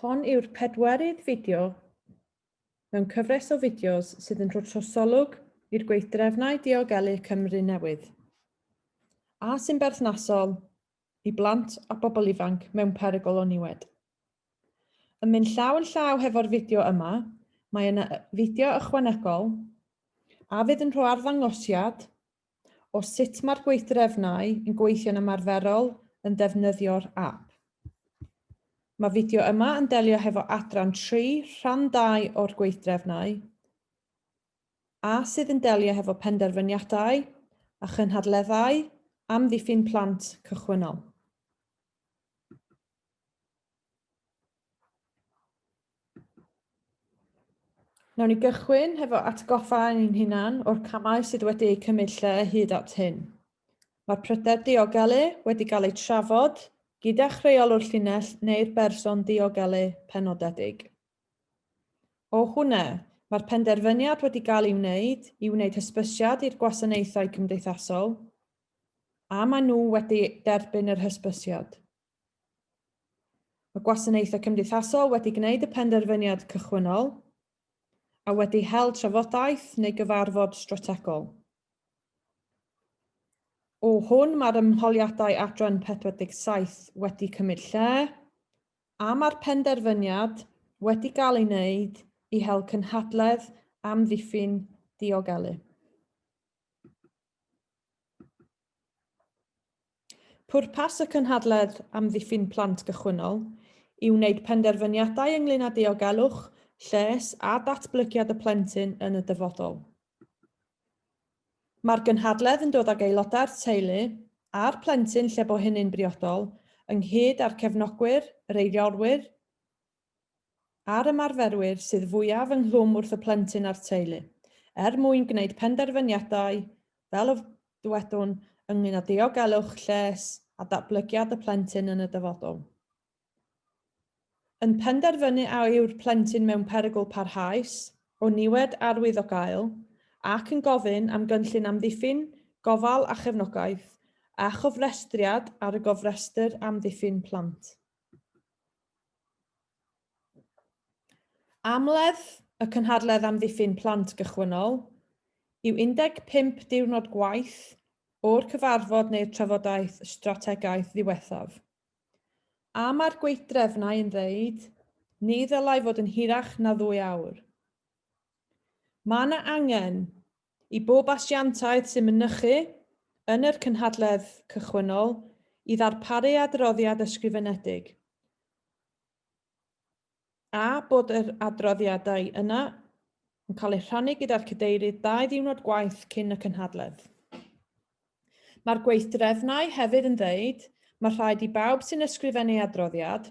Hon yw'r pedwerydd fideo mewn cyfres o fideos sydd yn rhoi trosolwg i'r gweithdrefnau diogelu Cymru newydd, a sy'n berthnasol i blant a bobl ifanc mewn perygl o niwed. Yn mynd llaw yn llaw hefo'r fideo yma, mae yna fideo ychwanegol a fydd yn rhoi arddangosiad o sut mae'r gweithdrefnau yn gweithio'n ymarferol yn ddefnyddio'r ap. Mae fideo yma yn delio hefo adran 3, rhan 2 o'r gweithdrefnau, a sydd yn delio hefo penderfyniadau a chynhadleddau amddiffyn plant cychwynnol. Nawn ni gychwyn hefo atgoffa ein hunan o'r camau sydd wedi eu cymryd lle hyd at hyn. Mae'r pryder diogelu wedi cael eu trafod gyda'ch rheolwr llinell neu'r berson diogelu penodedig. O hwnna, mae'r penderfyniad wedi cael ei wneud i wneud hysbysiad i'r gwasanaethau cymdeithasol, a maen nhw wedi derbyn yr hysbysiad. Mae gwasanaethau cymdeithasol wedi gwneud y penderfyniad cychwynnol a wedi hel trafodaeth neu gyfarfod strategol. O hwn mae'r ymholiadau adran 47 wedi cymryd lle a mae'r penderfyniad wedi gael ei wneud i hel cynhadledd amddiffyn diogelu. Pwrpas y Cynhadledd Amddiffyn Plant Gychwynnol yw wneud penderfyniadau ynglŷn â diogelwch, lles a datblygiad y plentyn yn y dyfodol. Mae'r gynhadledd yn dod ag aelodau'r teulu a'r plentyn lle bo hynny'n briodol, ynghyd â'r cefnogwyr, yr eiriolwyr, a'r ymarferwyr sydd fwyaf ynghlwm wrth y plentyn a'r teulu, er mwyn gwneud penderfyniadau, fel y dywedwn, ynglŷn â diogelwch, lles a datblygiad y plentyn yn y dyfodol. Yn penderfynu a yw'r plentyn mewn perygl parhaus o niwed arwyddocaol ac yn gofyn am gynllun amddiffyn, gofal a chefnogaeth, a chofrestriad ar y gofrestr amddiffyn plant. Amledd y Cynhadledd Amddiffyn Plant Gychwynnol yw 15 diwrnod gwaith o'r cyfarfod neu'r trafodaeth strategaeth ddiwethaf. A mae'r gweithdrefnau yn ddeud, ni ddylai fod yn hirach na ddwy awr. Mae yna angen i bob asiantaeth sy'n mynychu yn yr cynhadledd cychwynnol i ddarparu adroddiad ysgrifenedig, a bod yr adroddiadau yna yn cael eu rhannu gyda'r cadeirydd ddau ddiwrnod gwaith cyn y cynhadledd. Mae'r gweithdrefnau hefyd yn dweud mae rhaid i bawb sy'n ysgrifennu adroddiad,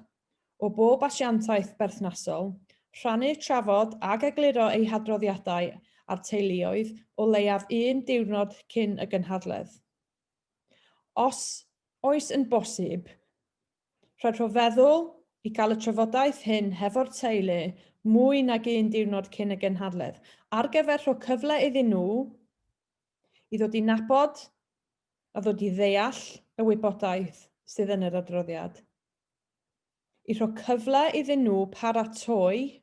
o bob asiantaeth berthnasol, rhannu, trafod ag egluro eu hadroddiadau â'r teuluoedd o leiaf un diwrnod cyn y gynhadledd. Os oes yn bosib, Rhaid rho feddwl i gael y trafodaeth hyn hefo'r teulu mwy nag un diwrnod cyn y gynhadledd, ar gyfer rho cyfle iddyn nhw i ddod i nabod a ddod i ddeall y wybodaeth sydd yn yr adroddiad, i rho cyfle iddyn nhw paratoi,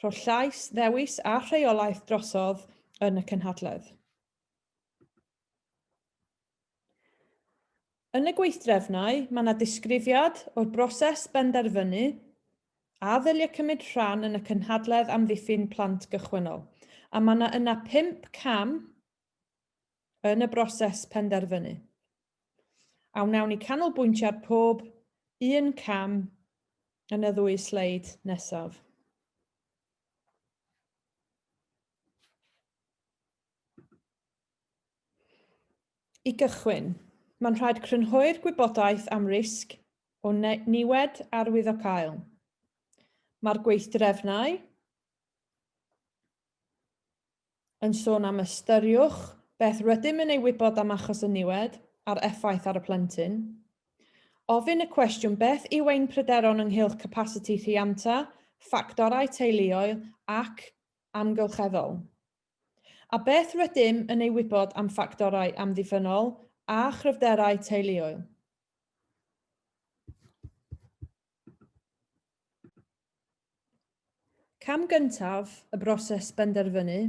rho llais, ddewis a rheolaeth drosodd yn y cynhadledd. Yn y gweithdrefnau, mae yna disgrifiad o'r broses benderfynu a ddylia cymryd rhan yn y cynhadledd amddiffyn plant gychwynnol, a mae yna yna pump cam yn y broses penderfynu. A wnawn ni canolbwyntio ar pob un cam yn y ddwy sleid nesaf. I gychwyn, mae'n rhaid crynhoi'r gwybodaeth am risg o niwed arwyddocaol. Mae'r gweithdrefnau yn sôn am ystyriwch beth rydym yn ei wybod am achos y niwed a'r effaith ar y plentyn. Ofyn y cwestiwn beth yw ein pryderon ynghylch capasiti rhianta, ffactorau teuluoel ac amgylcheddol. A beth rydym yn ei wybod am ffactorau amddiffynnol a chryfderau teuluoel? Cam gyntaf y broses benderfynu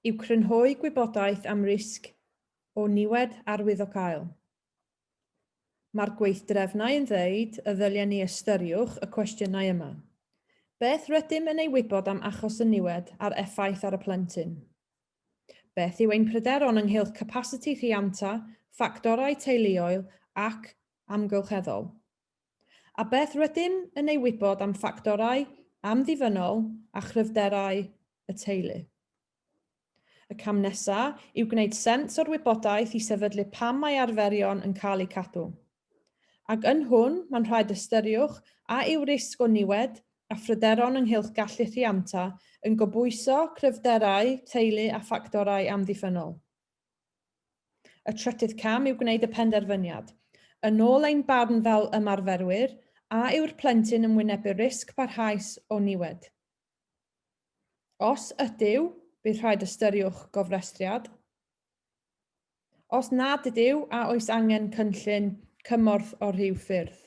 yw crynhoi gwybodaeth am risg o niwed arwyddocaol. Mae'r gweithdrefnau yn ddeud y ddylia ni ystyriwch y cwestiynau yma. Beth rydym yn ei wybod am achos y niwed a'r effaith ar y plentyn? Beth yw ein pryderon ynghylch capasiti rhianta, ffactorau teuluoel ac amgylcheddol? A beth rydym yn ei wybod am ffactorau amddiffynnol a chryfderau y teulu? Y cam nesaf yw gwneud sens o'r wybodaeth i sefydlu pam mae arferion yn cael eu cadw. Ac yn hwn, mae'n rhaid ystyriwch a yw risg o niwed a phryderon ynghylch gallu rhianta yn gobwyso cryfderau teulu a ffactorau amddiffynnol. Y trydydd cam yw gwneud y penderfyniad. Yn ôl ein barn fel ymarferwyr, a yw'r plentyn yn wynebu risg parhaus o niwed? Os ydyw, bydd rhaid ystyriwch gofrestriad. Os nad ydyw, a oes angen cynllun cymorth o rhyw ffyrdd?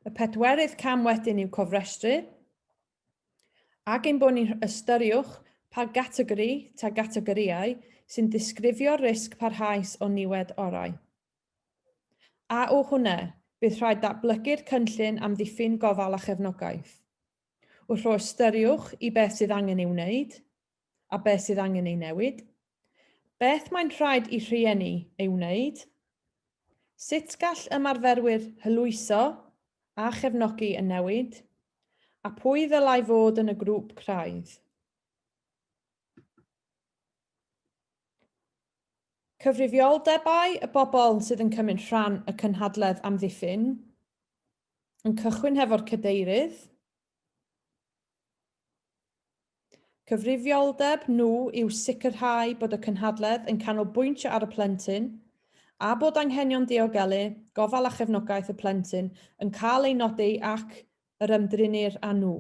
Y pedwerydd cam wedyn yw cofrestru, ac ein bod ni'n ystyriwch pa gategori ta gategorïau sy'n disgrifio'r risg parhaus o niwed orau. A o hwnna, bydd rhaid datblygu'r cynllun amddiffyn gofal a chefnogaeth. Wrth o ystyriwch i beth sydd angen ei wneud, a beth sydd angen ei newid, beth mae'n rhaid i rhieni ei wneud, sut gall ymarferwyr hylwyso a chefnogi y newid, a pwy ddylai fod yn y grŵp craidd. Cyfrifioldebau y bobl sydd yn cymryd rhan y cynhadledd amddiffyn, yn cychwyn hefo'r cadeirydd, Cyfrifioldeb nhw yw sicrhau bod y cynhadledd yn canolbwyntio ar y plentyn a bod anghenion diogelu, gofal a chefnogaeth y plentyn yn cael eu nodi ac yr ymdrinnir â nhw.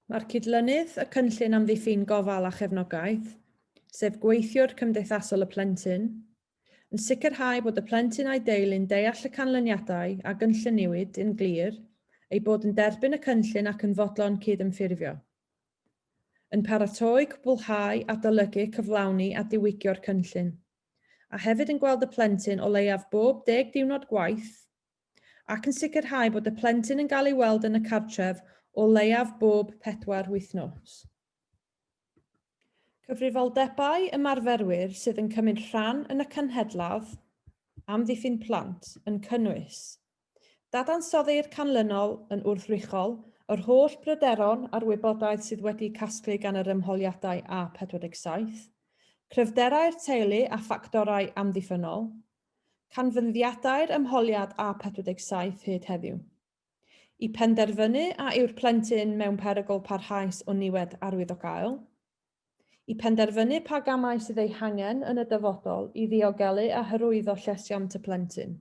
Mae'r Cydlynydd y Cynllun Amddiffyn Gofal a Chefnogaeth, sef gweithiwr cymdeithasol y plentyn, yn sicrhau bod y plentyn a'i deulu'n deall y canlyniadau a gynlluniwyd yn glir, eu bod yn derbyn y cynllun ac yn fodlon cydymffurfio. Yn paratoi, cwblhau, adolygu, cyflawni a diwygio'r cynllun. A hefyd yn gweld y plentyn o leiaf bob deg diwrnod gwaith, ac yn sicrhau bod y plentyn yn gael ei weld yn y cartref o leiaf bob pedwar wythnos. Cyfrifoldebau ymarferwyr sydd yn cymryd rhan yn y Cenhedladd Amddiffyn Plant yn cynnwys dadansoddi'r canlynol yn wrthrychol, yr holl bryderon a'r wybodaeth sydd wedi'u casglu gan yr ymholiadau A47, cryfderau'r teulu a ffactorau amddiffynnol, canfyddiadau'r ymholiad A47 hyd heddiw. I penderfynu a yw'r plentyn mewn perygl parhaus o niwed arwyddocaol. I penderfynu pa gamau sydd eu hangen yn y dyfodol i ddiogelu a hyrwyddo llesiant y plentyn.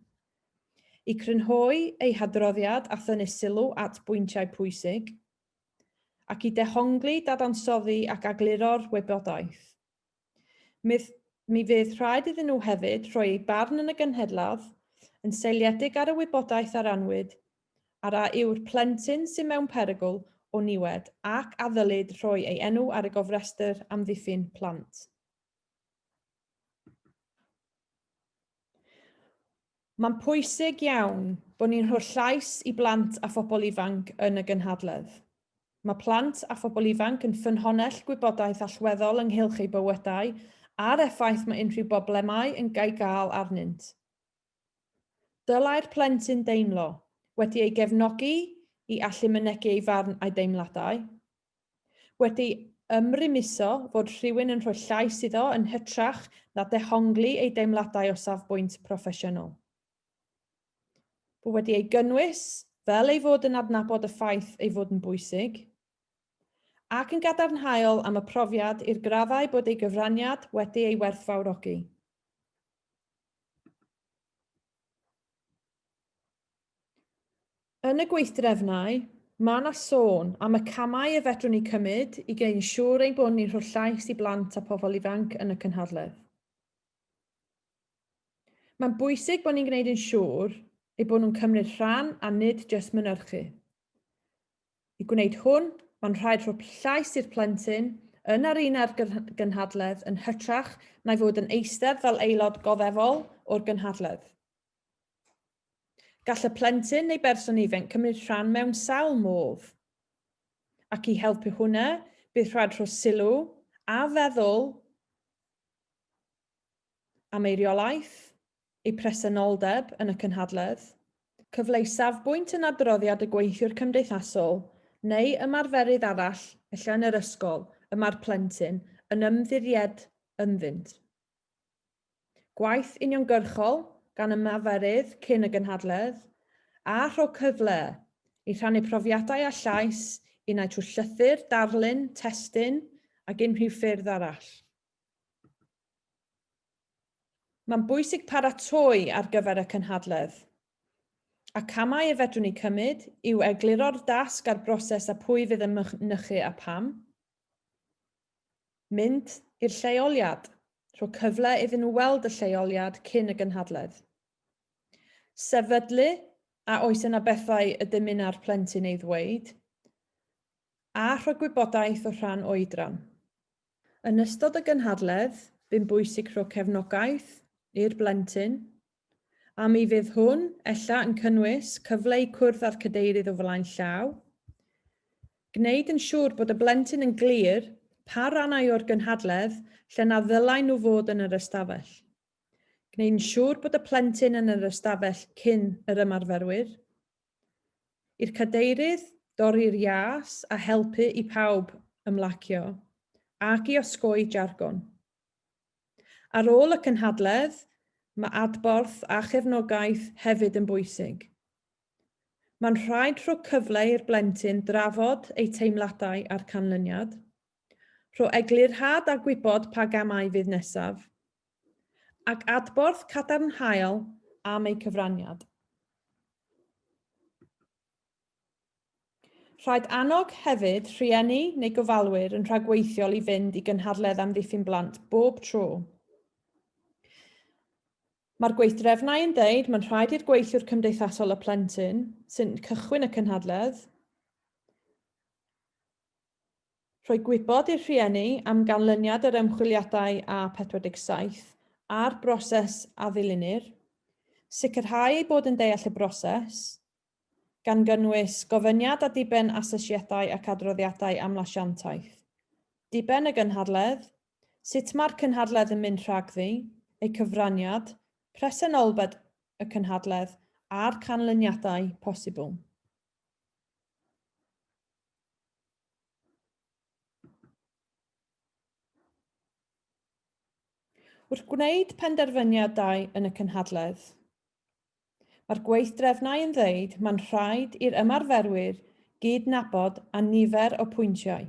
I crynhoi eu hadroddiad a thynnu sylw at bwyntiau pwysig. Ac i dehongli, dadansoddi ac agluro'r wybodaeth. Mi, mi fydd rhaid iddyn nhw hefyd rhoi eu barn yn y genhedladd, yn seiliedig ar y wybodaeth a rannwyd, ar a yw'r plentyn sydd mewn perygl o niwed ac a ddylid rhoi ei enw ar y gofrestr amddiffyn plant. Mae'n pwysig iawn bod ni'n rhoi llais i blant a phobl ifanc yn y gynhadledd. Mae plant a phobl ifanc yn ffynhonnell gwybodaeth allweddol ynghylch eu bywydau a'r effaith mae unrhyw boblemau yn ei gael arnynt. Dylai'r plentyn deimlo wedi ei gefnogi i allu mynegi ei farn a'i deimladau. Wedi ymrymuso fod rhywun yn rhoi llais iddo yn hytrach na dehongli ei deimladau o safbwynt proffesiynol. Bod wedi ei gynnwys fel ei fod yn adnabod y ffaith ei fod yn bwysig, ac yn gadarnhaol am y profiad i'r graddau bod ei gyfraniad wedi ei werthfawrogi. Yn y gweithdrefnau, mae yna sôn am y camau y fedrwn ni cymryd i gwneud yn siŵr ein bod ni'n rhoi llais i blant a pobl ifanc yn y cynhadledd. Mae'n bwysig bod ni'n gwneud yn siŵr eu bod nhw'n cymryd rhan a nid jyst mynyrchu. I gwneud hwn, mae'n rhaid rhoi llais i'r plentyn yn arena'r gynhadledd yn hytrach na'i fod yn eistedd fel aelod goddefol o'r gynhadledd. Gall y plentyn neu berson ifanc cymryd rhan mewn sawl modd. Ac i helpu hwnna, bydd rhaid rhoi sylw a feddwl am eiriolaeth, eu presenoldeb yn y cynhadledd, cyfleu safbwynt yn adroddiad y gweithiwr cymdeithasol neu ymarferydd arall ella yn yr ysgol y mae'r plentyn yn ymddiried ynddynt. Gwaith uniongyrchol gan ymarferydd cyn y gynhadledd, a rho cyfle i rhannu profiadau a llais unai trwy llythyr, darlun, testun ac unrhyw ffyrdd arall. Mae'n bwysig paratoi ar gyfer y cynhadledd. A camau y fedrwn ni cymryd yw egluro'r dasg a'r broses a pwy fydd yn mynychu a pam. Mynd i'r lleoliad. Rho cyfle iddyn nhw weld y lleoliad cyn y gynhadledd. Sefydlu a oes yna bethau y dymuna'r plentyn ei ddweud, a rhoi gwybodaeth o rhan oedran. Yn ystod y gynhadledd, bu'n bwysig rho cefnogaeth i'r blentyn, A mi fydd hwn, ella, yn cynnwys cyfle i cwrdd â'r cadeirydd o flaen llaw. Gwneud yn siŵr bod y blentyn yn glir pa rannau o'r gynhadledd lle na ddylai nhw fod yn yr ystafell. Gwneud yn siŵr bod y plentyn yn yr ystafell cyn yr ymarferwyr. I'r cadeirydd dorri'r ias a helpu i pawb ymlacio, ac i osgoi jargon. Ar ôl y cynhadledd, mae adborth a chefnogaeth hefyd yn bwysig. Mae'n rhaid rho cyfle i'r blentyn drafod eu teimladau a'r canlyniad, rho eglurhad a gwybod pa gamau fydd nesaf, ac adborth cadarnhaol am eu cyfraniad. Rhaid annog hefyd rhieni neu gofalwyr yn rhagweithiol i fynd i gynhadledd amddiffyn blant bob tro. Mae'r gweithdrefnau yn deud mae'n rhaid i'r gweithiwr cymdeithasol y plentyn sy'n cychwyn y cynhadledd rhoi gwybod i'r rhieni am ganlyniad yr ymchwiliadau A47 a'r broses a ddilynir, sicrhau eu bod yn deall y broses, gan gynnwys gofyniad a diben asesiadau ac adroddiadau amlasiantaeth, diben y gynhadledd, sut mae'r cynhadledd yn mynd rhagddi, eu cyfraniad, presenoldeb y cynhadledd a'r canlyniadau posibl. Wrth gwneud penderfyniadau yn y cynhadledd, Mae'r gweithdrefnau yn ddeud mae'n rhaid i'r ymarferwyr gyd-nabod â nifer o pwyntiau.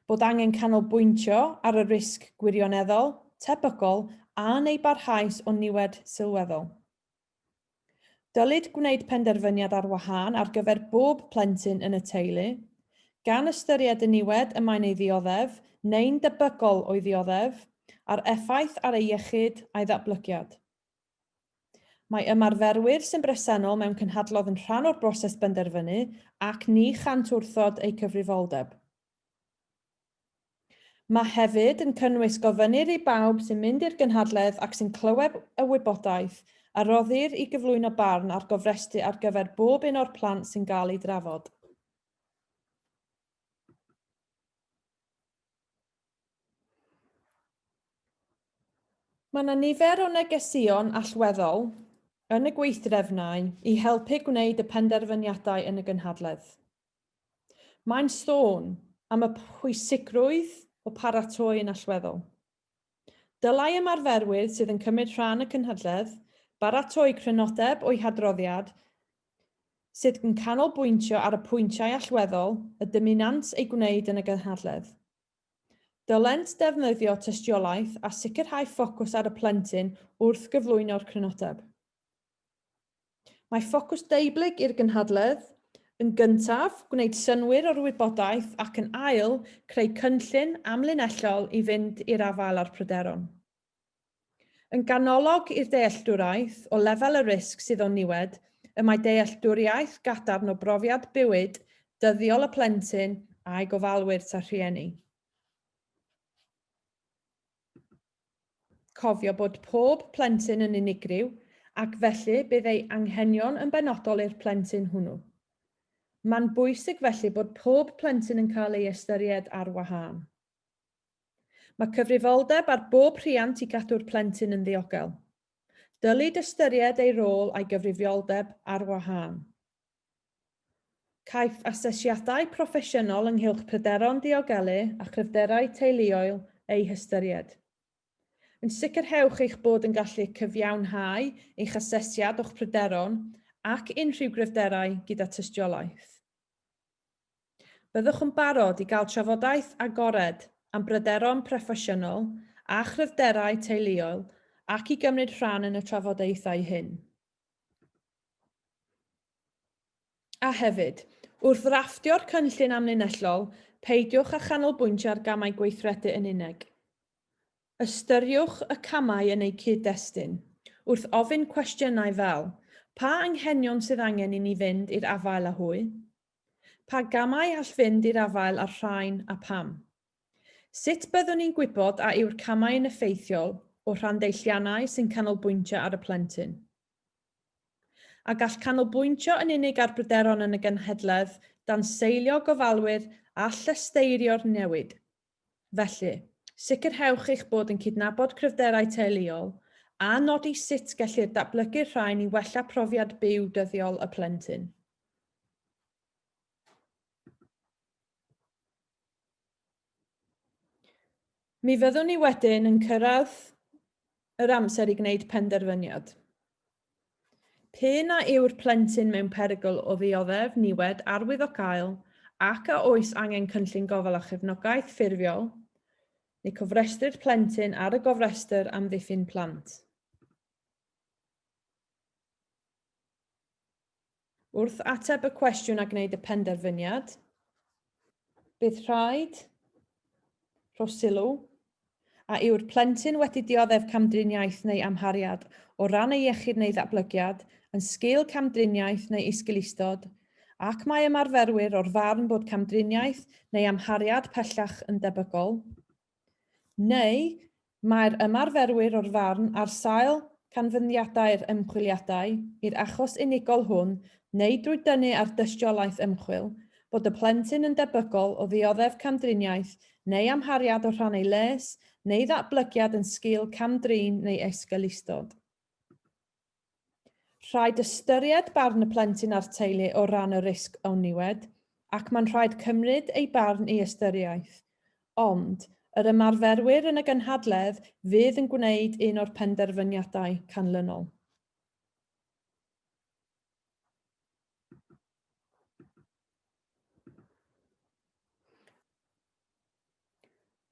Bod angen canolbwyntio ar y risg gwirioneddol, tebygol a neu barhaus o niwed sylweddol. Dylid gwneud penderfyniad ar wahân ar gyfer bob plentyn yn y teulu, gan ystyried y niwed y mae'n ei ddioddef neu'n debygol o'i ddioddef, a'r effaith ar ei iechyd a'i ddatblygiad. Mae ymarferwyr sy'n bresennol mewn cynhadlodd yn rhan o'r broses benderfynu ac ni chant wrthod eu cyfrifoldeb. Mae hefyd yn cynnwys gofynnir i bawb sy'n mynd i'r gynhadledd ac sy'n clywed y wybodaeth a roddir i gyflwyno barn ar gofrestru ar gyfer bob un o'r plant sy'n gael ei drafod. Mae yna nifer o negeseuon allweddol yn y gweithdrefnau i helpu gwneud y penderfyniadau yn y gynhadledd. Mae'n sôn am y pwysigrwydd o paratoi yn allweddol. Dylai ymarferwyr sydd yn cymryd rhan y cynhadledd baratoi crynodeb o'u hadroddiad sydd yn canolbwyntio ar y pwyntiau allweddol y dymunant eu gwneud yn y gynhadledd. Dylent ddefnyddio tystiolaeth a sicrhau ffocws ar y plentyn wrth gyflwyno'r crynodeb. Mae ffocws deublyg i'r gynhadledd, yn gyntaf, gwneud synnwyr o'r wybodaeth ac yn ail, creu cynllun amlinellol i fynd i'r afael â'r pryderon. Yn ganolog i'r dealltwraeth o lefel y risg sydd o niwed Y mae dealltwriaeth gadarn o brofiad bywyd dyddiol y plentyn a'i gofalwyr ta rhieni. Cofio bod pob plentyn yn unigryw ac felly bydd ei anghenion yn benodol i'r plentyn hwnnw. Mae'n bwysig felly bod pob plentyn yn cael ei ystyried ar wahân. Mae cyfrifoldeb ar bob rhiant i gadw'r plentyn yn ddiogel. Dylid ystyried ei rôl a'i gyfrifioldeb ar wahân. Caiff asesiadau proffesiynol ynghylch pryderon diogelu a chryfderau teuluoel eu hystyried. Yn sicrhewch eich bod yn gallu cyfiawnhau eich asesiad o'ch pryderon ac unrhyw gryfderau gyda tystiolaeth. Byddwch yn barod i gael trafodaeth agored am bryderon proffesiynol a chryfderau teuluoel ac i gymryd rhan yn y trafodaethau hyn. A hefyd, wrth ddrafftio'r cynllun amlinellol, peidiwch â chanolbwyntio ar gamau gweithredu yn unig. Ystyriwch y camau yn eu cyd-destun, wrth ofyn cwestiynau fel, pa anghenion sydd angen i ni fynd i'r afael â hwy? Pa gamau all fynd i'r afael â'r rhain a pham? Sut byddwn ni'n gwybod a yw'r camau yn effeithiol o rhan deilliannau sy'n canolbwyntio ar y plentyn? A gall canolbwyntio yn unig ar bryderon yn y genhedlaeth danseilio gofalwyr a llesteirio'r newid. Felly, sicrhewch eich bod yn cydnabod cryfderau teuluol a nodi sut gellir datblygu'r rhain i wella profiad byw dyddiol y plentyn. Mi fyddwn ni wedyn yn cyrraedd yr amser i gwneud penderfyniad. P'un a yw'r plentyn mewn perygl o ddioddef niwed arwyddocaol ac a oes angen cynllun gofal a chefnogaeth ffurfiol, neu cofrestru'r plentyn ar y gofrestr amddiffyn plant. Wrth ateb y cwestiwn a gwneud y penderfyniad, bydd rhaid rho sylw a yw'r plentyn wedi dioddef camdriniaeth neu amhariad o ran ei iechyd neu ddatblygiad yn sgil camdriniaeth neu esgeulustod, ac mae ymarferwyr o'r farn bod camdriniaeth neu amhariad pellach yn debygol. Neu, mae'r ymarferwyr o'r farn ar sail canfyddiadau'r ymchwiliadau i'r achos unigol hwn neu drwy dynnu ar dystiolaeth ymchwil, bod y plentyn yn debygol o ddioddef camdriniaeth neu amhariad o rhan ei les neu ddatblygiad yn sgil cam-drin neu esgeulustod. Rhaid ystyried barn y plentyn a'r teulu o ran y risg o niwed, ac mae'n rhaid cymryd eu barn i ystyriaeth. Ond, yr ymarferwyr yn y gynhadledd fydd yn gwneud un o'r penderfyniadau canlynol.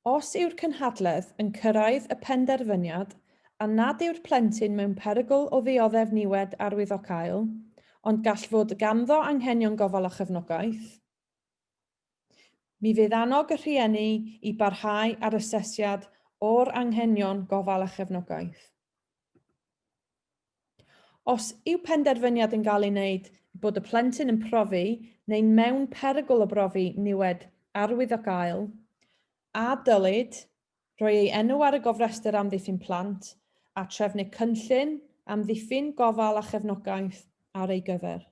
Os yw'r cynhadledd yn cyrraedd y penderfyniad a nad yw'r plentyn mewn perygl o ddioddef niwed arwyddocaol, ond gall fod ganddo anghenion gofal a chefnogaeth, mi fydd annog y rhieni i barhau â'r asesiad o'r anghenion gofal a chefnogaeth. Os yw penderfyniad yn gael ei wneud bod y plentyn yn profi neu'n mewn perygl o brofi niwed arwyddocaol, a dylid rhoi ei enw ar y gofrestr amddiffyn plant a trefnu cynllun amddiffyn gofal a chefnogaeth ar ei gyfer.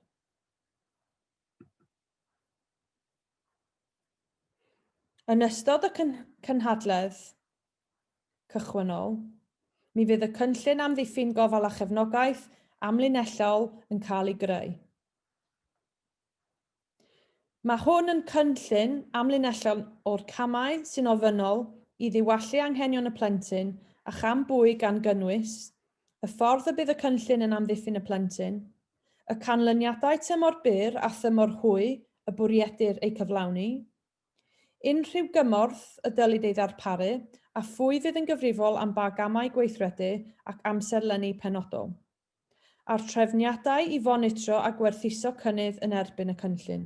Yn ystod y cynhadledd cychwynnol, mi fydd y cynllun amddiffyn gofal a chefnogaeth amlinellol yn cael ei greu. Mae hwn yn cynllun amlinellol o'r camau sy'n ofynnol i ddiwallu anghenion y plentyn a cham bwy gan gynnwys, y ffordd y bydd y cynllun yn amddiffyn y plentyn, y canlyniadau tymor byr a thymor hwy y bwriedir eu cyflawni, unrhyw gymorth y dylid ei ddarparu a phwy fydd yn gyfrifol am ba gamau gweithredu ac amserlenni penodol, a'r trefniadau i fonitro a gwerthuso cynnydd yn erbyn y cynllun.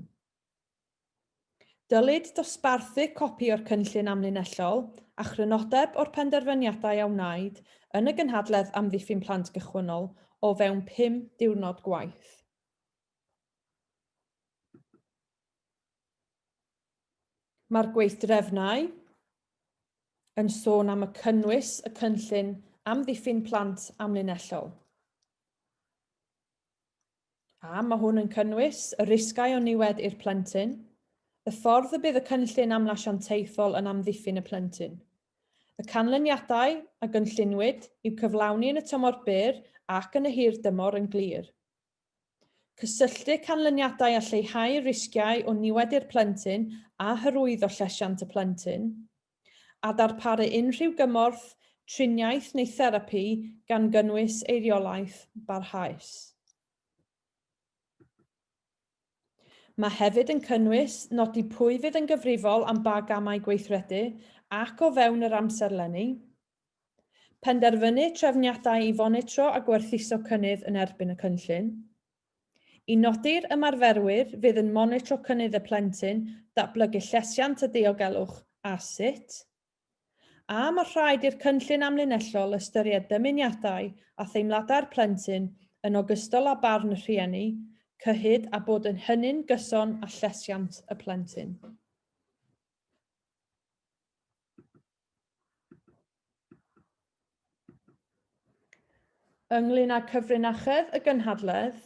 Dylid dosbarthu copi o'r cynllun amlinellol a chrynodeb o'r penderfyniadau a wnaed yn y Gynhadledd Amddiffyn Plant Gychwynnol o fewn 5 diwrnod gwaith. Mae'r gweithdrefnau yn sôn am y cynnwys y cynllun amddiffyn plant amlinellol. A mae hwn yn cynnwys y risgau o niwed i'r plentyn, y ffordd y bydd y cynllun amlasiantaethol yn amddiffyn y plentyn, y canlyniadau a gynlluniwyd i'w cyflawni yn y tymor byr ac yn y hir dymor yn glir. Cysylltu canlyniadau â lleihau risgiau o niwed i'r plentyn a hyrwyddo llesiant y plentyn, a darparu unrhyw gymorth, triniaeth neu therapi gan gynnwys eiriolaeth barhaus. Mae hefyd yn cynnwys nodi pwy fydd yn gyfrifol am ba gamau gweithredu ac o fewn yr amserlenni, penderfynu trefniadau i fonitro a gwerthuso cynnydd yn erbyn y cynllun, I nodi'r ymarferwyr fydd yn monitro cynnydd y plentyn, datblygu llesiant a diogelwch, a sut. A Mae rhaid i'r cynllun amlinellol ystyried dymuniadau a theimladau'r plentyn yn ogystal â barn y rhieni, cyhyd â bod yn hynny'n gyson â llesiant y plentyn. Ynglŷn â cyfrinachedd y gynhadledd,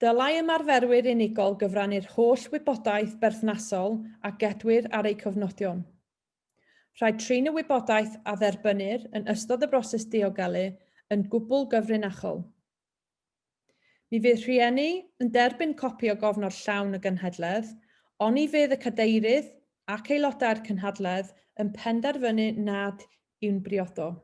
dylai ymarferwyr unigol gyfrannu'r holl wybodaeth berthnasol a gedwir ar eu cofnodion. Rhaid trin y wybodaeth a dderbynnir yn ystod y broses diogelu yn gwbl gyfrinachol. Mi fydd rhieni yn derbyn copi o gofnod llawn y gynhadledd, oni fydd y cadeirydd ac aelodau'r cynhadledd yn penderfynu nad yw'n briodol.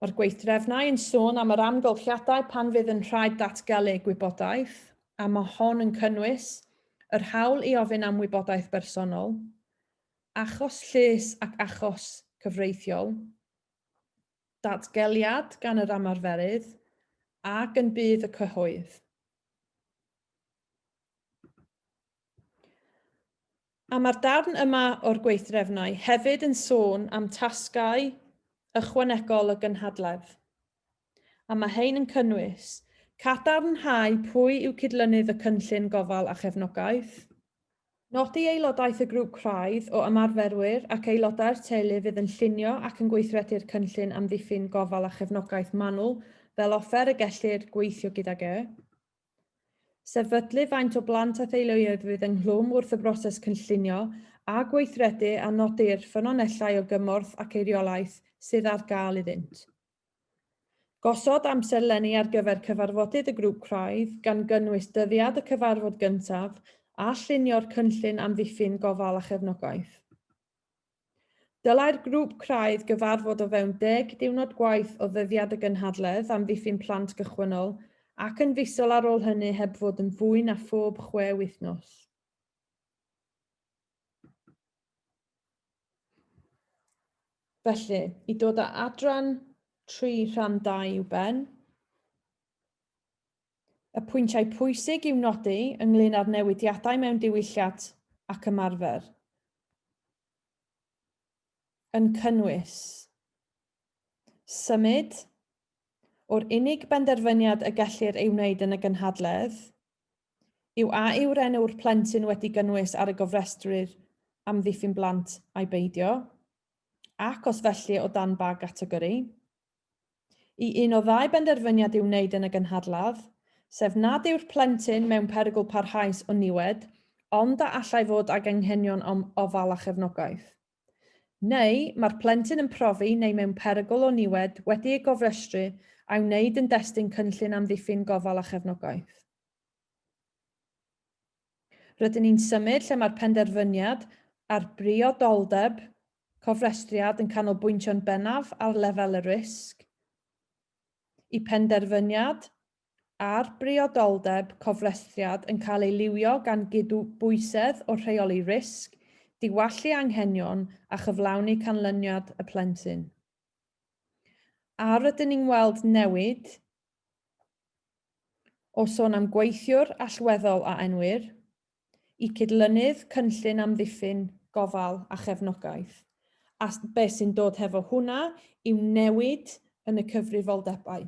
Mae'r gweithdrefnau yn sôn am yr amgylchiadau pan fydd yn rhaid datgelu gwybodaeth, a mae hon yn cynnwys yr hawl i ofyn am wybodaeth bersonol, achos llys ac achos cyfreithiol, Datgeliad gan yr ymarferydd ac yn budd y cyhoedd. A mae'r darn yma o'r gweithdrefnau hefyd yn sôn am tasgau ychwanegol y gynhadledd. A mae hein yn cynnwys cadarnhau pwy yw cydlynydd y cynllun gofal a chefnogaeth, Nodi aelodaeth y grŵp craidd o ymarferwyr ac aelodau'r teulu fydd yn llunio ac yn gweithredu'r cynllun amddiffyn gofal a chefnogaeth manwl fel offer y gellir gweithio gydag e. Sefydlu faint o blant a theuluoedd fydd ynghlwm wrth y broses cynllunio a gweithredu a nodi'r ffynonellau o gymorth ac eiriolaeth sydd ar gael iddynt. Gosod amserlenni ar gyfer cyfarfodydd y grŵp craidd, gan gynnwys dyddiad y cyfarfod gyntaf a llunio'r cynllun amddiffyn gofal a chefnogaeth. Dylai'r grŵp craidd gyfarfod o fewn deg diwrnod gwaith o ddyddiad y gynhadledd amddiffyn plant gychwynnol ac yn fisol ar ôl hynny heb fod yn fwy na phob chwe wythnos. Felly, i dod â adran 3 rhan 2 i'w ben, y pwyntiau pwysig i'w nodi ynglyn â'r newidiadau mewn diwylliant ac ymarfer yn cynnwys symud o'r unig benderfyniad y gellir ei wneud yn y gynhadledd yw a yw'r enw'r plentyn wedi gynnwys ar y gofrestrwyr amddiffyn blant ai beidio, ac os felly o dan ba gategori. I un o ddau benderfyniad i'w wneud yn y gynhadledd, sef nad yw'r plentyn mewn perygl parhaus o niwed, ond a allai fod ag anghenion am ofal a chefnogaeth. Neu, mae'r plentyn yn profi neu mewn perygl o niwed wedi ei gofrestru a'i wneud yn destun cynllun amddiffyn gofal a chefnogaeth. Rydyn ni'n symud lle mae'r penderfyniad ar briodoldeb cofrestriad yn canolbwyntio'n bennaf ar lefel y risg, i penderfyniad ar briodoldeb cofrestriad yn cael ei liwio gan gydbwysedd o rheoli risg, diwallu anghenion a chyflawni canlyniad y plentyn. A rydyn ni'n weld newid o sôn am gweithiwr allweddol a enwir, i cydlynydd cynllun amddiffyn, gofal a chefnogaeth. A beth sy'n dod hefo hwnna yw newid yn y cyfrifoldebau.